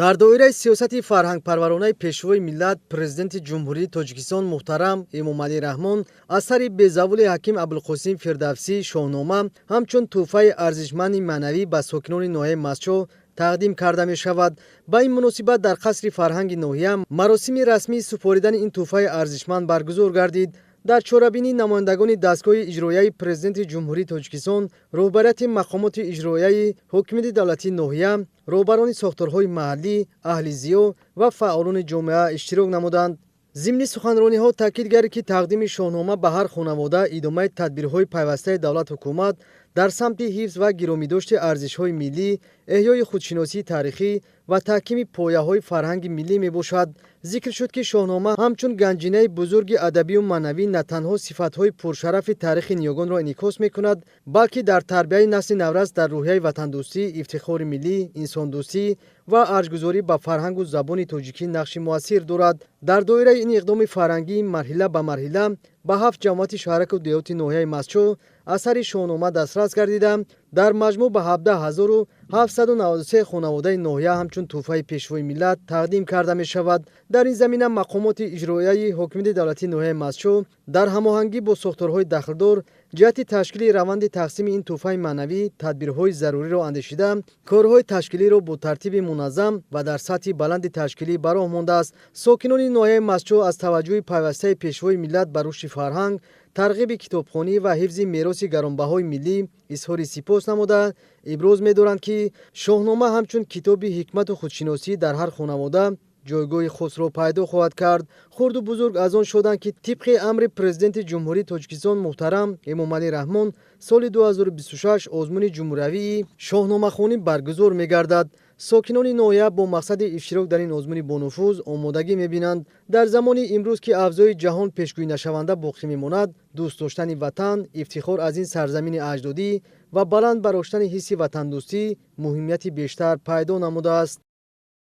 Дар доираи сиёсати фарҳангпарваронаи Пешвои миллат, Президенти Ҷумҳурии Тоҷикистон муҳтарам Эмомалӣ Раҳмон, асари безаволи Ҳаким Абулқосим Фирдавсӣ «Шоҳнома» ҳамчун тӯҳфаи арзишманди маънавӣ ба сокинони ноҳияи Мастчоҳ тақдим карда мешавад. Ба ин муносибат дар қасри фарҳанги ноҳия маросими расмии супоридани ин тӯҳфаи арзишманд баргузор гардид. Дар чорабинӣ намояндагони дастгоҳи иҷроияи Президенти Ҷумҳурии Тоҷикистон, роҳбарияти мақомоти иҷроияи ҳокимияти давлатии ноҳия, роҳбарони сохторҳои маҳаллӣ, аҳли зиё ва фаъолони ҷомеа иштирок намуданд. Зимни суханрониҳо таъкид гардид, ки тақдими «Шоҳнома» ба ҳар хонавода идомаи тадбирҳои пайвастаи давлат ҳукумат дар самти ҳифз ва гиромидошти арзишҳои миллӣ, эҳёи худшиносии таърихӣ ва таҳкими пояҳои фарҳанги миллӣ мебошад. Зикр шуд, ки «Шоҳнома» ҳамчун ганҷинаи бузурги адабию маънавӣ на танҳо сифатҳои пуршарафи таърихи ниёгонро инъикос мекунад, балки дар тарбияи насли наврас дар рӯҳияи ватандӯстӣ, ифтихори миллӣ, инсондӯстӣ ва арҷгузорӣ ба фарҳангу забони тоҷикӣ нақши муассир дорад. Дар доираи ин иқдоми фарҳангӣ марҳила ба марҳила ба ҳафт ҷамоати шаҳраку деҳоти ноҳияи Мастчоҳ асари «Шоҳнома» дастрас гардида, дар маҷмӯъ ба 17,793 хонаводаи ноҳия ҳамчун тӯҳфаи Пешвои миллат тақдим карда мешавад. Дар ин замина мақомоти иҷроияи ҳокимияти давлатии ноҳияи Мастчоҳ дар ҳамоҳангӣ бо сохторҳои дахлдор ҷиҳати ташкили раванди тақсими ин тӯҳфаи маънавӣ тадбирҳои заруриро андешида, корҳои ташкилиро бо тартиби муназзам ва дар сатҳи баланди ташкилӣ ба роҳ мондааст. Сокинони ноҳияи Мастчоҳ аз таваҷҷӯҳи пайвастаи Пешвои миллат ба рушди фарҳанг, тарғиби китобхонӣ ва ҳифзи мероси гаронбаҳои миллӣ изҳори сипос намуда, иброз медоранд, ки «Шоҳнома» ҳамчун китоби ҳикмату худшиносӣ дар ҳар хонавода ҷойгоҳи хосро пайдо хоҳад кард. Хурду бузург аз он шоданд, ки тибқи амри Президенти Ҷумҳурии Тоҷикистон муҳтарам Эмомалӣ Раҳмон соли 2026 озмуни ҷумҳуриявии шоҳномахонӣ баргузор мегардад. Сокинони ноҳия бо мақсади иштирок дар ин озмуни бонуфуз омодагӣ мебинанд. Дар замони имрӯз, ки авзои ҷаҳон пешгӯйнашаванда боқӣ мемонад, дӯст доштани ватан, ифтихор аз ин сарзамини аҷдодӣ ва баланд бароштани ҳисси ватандӯстӣ муҳимияти бештар пайдо намудааст.